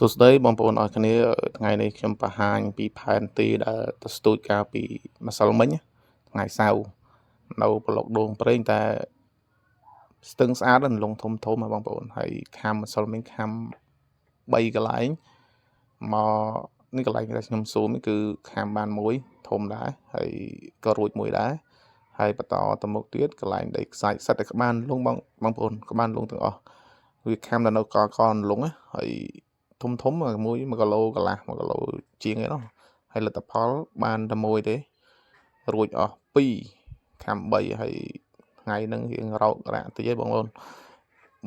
សួស្តីបងប្អូនអរគ្នាថ្ងៃនេះខ្ញុំបង្ហាញពីផែនទីដែលទៅស្ទូចកាលពីម្សិលមិញថ្ងៃសៅរ៍នៅប្លុកដូងប្រេងតែស្ទឹងស្អាតណាស់លងធំធំហ៎បងប្អូនហើយខាំម្សិលមិញខាំ3កន្លែងមកនេះកន្លែងដែលខ្ញុំស៊ូមនេះគឺខាំបានមួយធំដែរហើយក៏រួចមួយដែរហើយបន្តទៅមុខទៀតកន្លែងដីខ្សាច់សិតតែក្បាលលងបងបងប្អូនក្បាលលងទាំងអស់វាខាំដល់នៅកកលងណាហើយធំធំមួយ1គីឡូកន្លះ1គីឡូជាងឯនោះហើយលទ្ធផលបានតែមួយទេរួចអស់2ខាំ3ហើយថ្ងៃហ្នឹងរៀងរោគរាក់តិចឯងបងប្អូន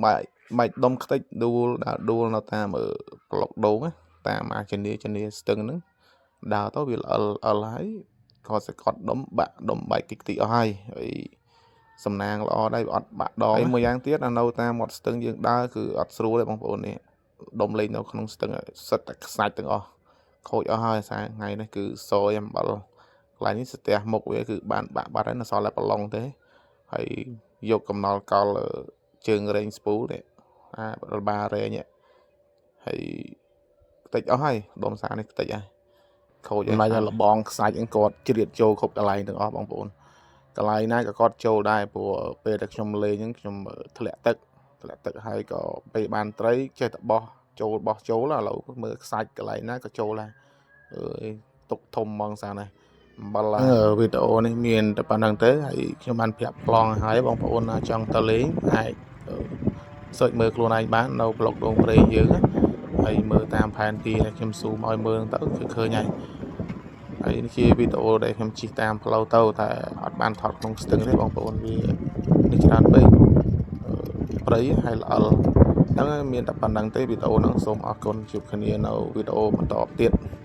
បែកបែកដុំខ្ទេចដួលដើរដួលនៅតាមប្លុកដូងណាតាមអាជនីស្ទឹងហ្នឹងដើរទៅវាល្អិលអិលហើយក៏សកត់ដុំបាក់ដុំបែកតិចតិចអស់ហើយហើយសំណាងល្អដែរវាអត់បាក់ដងហើយមួយយ៉ាងទៀតអានៅតាមមាត់ស្ទឹងយើងដើរគឺអត់ស្រួលទេបងប្អូននេះដុំលេងនៅក្នុងស្ទឹងសិតតែខ្សាច់ទាំងអស់ខូចអស់ហើយសារថ្ងៃនេះគឺសយអំបិលកន្លែងនេះស្ទះមុខវាគឺបានបាក់បាត់ហើយនៅសល់តែប្រឡងទេហើយយកកំណល់កលជើងរែងស្ពូលនេះអារបារែងហើយខ្ទេចអស់ហើយដុំសានេះខ្ទេចហើយខូចហើយលបងខ្សាច់ហ្នឹងគាត់ជ្រៀតចូលគ្រប់កន្លែងទាំងអស់បងប្អូនកន្លែងណាក៏គាត់ចូលដែរព្រោះពេលដែលខ្ញុំលេងហ្នឹងខ្ញុំធ្លាក់ទឹកធ្លាក់ទឹកហើយក៏ពេលបានត្រីចេះតែបោះចូលបោះចូលឥឡូវមើលខ្សាច់កន្លែងណាក៏ចូលដែរអើយទុកធំហ្មងសានេះអំបិលវីដេអូនេះមានតែប៉ុណ្្នឹងទេហើយខ្ញុំបានប្រាប់ប្លង់ឲ្យបងប្អូនណាចង់ទៅលេងអាចសើចមើលខ្លួនឯងបាននៅប្លុកដងព្រេងយើងហើយមើលតាមផែនទីដែលខ្ញុំស៊ូមឲ្យមើលទៅគឺឃើញហើយហើយនេះជាវីដេអូដែលខ្ញុំជិះតាមផ្លូវទៅតែអត់បានថតក្នុងស្ទឹងទេបងប្អូនវានេះច្រើនពេកព្រៃហើយល្អិលហ្នឹងមានតែប៉ុណ្្នឹងទេវីដេអូហ្នឹងសូមអរគុណជួបគ្នានៅវីដេអូបន្តទៀត។